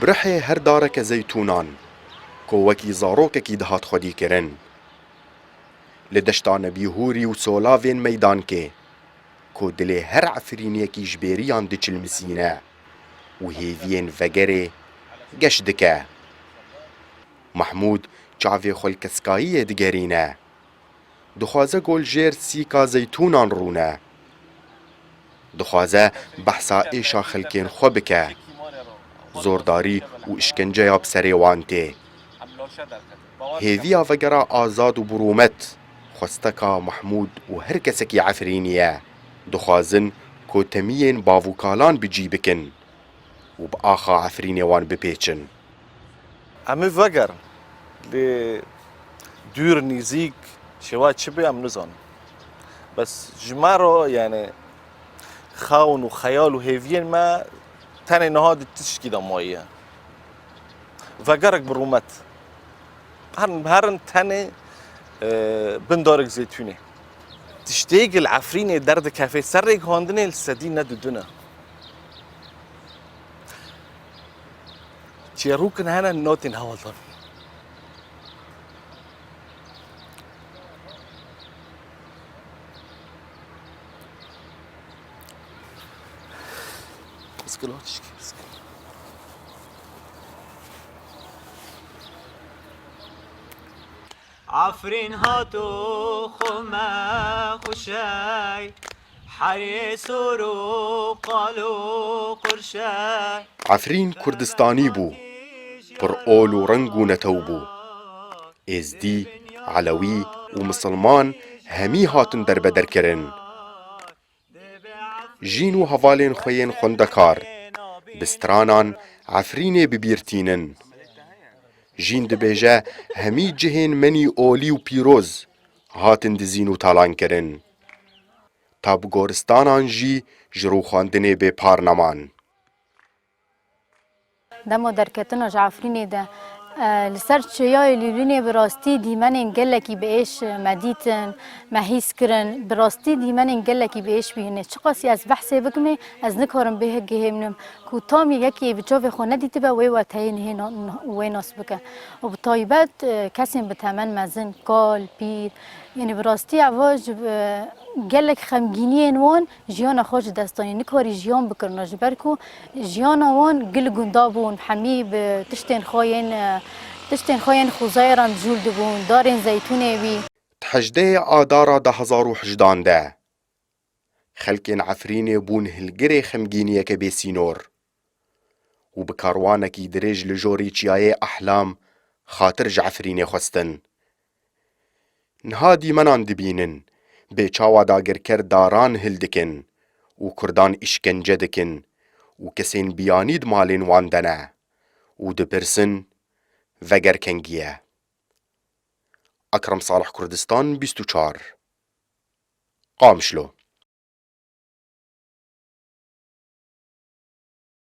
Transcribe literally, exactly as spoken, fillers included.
Bi rihê her dareke zeytûnan, ku wekî zarokekî dihat xwedîkirin. Li deşta Nebîhûrî û Solavên Meydankê, ku dilê her Efrîniyekî ji bêriyan diçilmisîne û hêviyên vegerê geş dike. Mehmûd çavê xwe li keskayiyê digerîne. Dixwaze ku li jêr sîka zeytûnan rûne. Dixwaze behsa êşa xelkên xwe bike. Zordarî û îşkenceya bi serê wan tê. Hêviya vegera azad û bi rûmet, xwesteka Mehmûd û her kesekî Efrînî ye. Dixwazin ku temiyên bav û kalan bi cî bikin û bi axa Efrînê wan bipêçin. Em ê vegerin. Lê dûr, nîzîk, şêwayê çi bê, em nizanin. Bes ji me re, yani, xewn û xeyal û hêviyên me tenê niha di tişkî de maye. Vegerek bi rûmet. Herin, herin tenê, e, bin darek zeytûnê. Tiştê ku li Efrînê derdikeve, serê gihandinê li sedî ne didune. Çêrûkin hene notên hevaldan. Biskil o tişkî, biskil. Efrîn hato xwe me xweşey, herê sor û qal û qurşey. Efrîn Kurdistanî bû, pir ol û reng û netew bû. Êzdî, Elewî û Misilman hemî hatin derbederkirin. Jîn û hevalên xwe yên xwendekar bi stranan Efrînê bi bîr tînin. Jîn dibêje, hemî cihên menî olî û pîroz hatin dizîn û talankirin. Ta bi goristanan jî ji rûxandinê bêpar neman. Dema derketina ji Efrînê de, e, li ser çiyayê Lîlûnê bi rastî dîmenên gelekî bi êş me dîtin, me hîs kirin. Bi rastî dîmenên gelekî bi êş bî hene. Çiqasî ez behsê bikimê, ez nikarim bê gihêmnim ku tamî yekê bi çavê xwe nedîtibe wê weteyê nihê na-, wê nas bike. Û bi taybet, e, kesên bi temen mezin, kal, pîr, yanî bi rastî eva ji, e, gelek xemgîniyên wan jiyana xwe ji dest danî, nikarî jiyan bikirina, ji ber ku jiyana wan gil gunda bûn, hemî bi tiştên xwe yên, tiştên xwe yên xwezayê re mijûl dibûn, darên zeytûnê wî. Di hejdehê Adara du hezar û hejdan de, xelkên Efrînê bûn hilgirê xemgîniyeke bêsînor û bi karwanekî dirêj li jorî çiyayê Ehlam xatir ji Efrînê xwestin. Niha dîmenan dibînin, bê çawa dagirker daran hildikin û kurdan îşkence dikin û kesên biyanî di malên wan de ne û dipirsin, veger kengî ye. Ekrem Salih, Kurdistan bîst û çar, Qamişlo.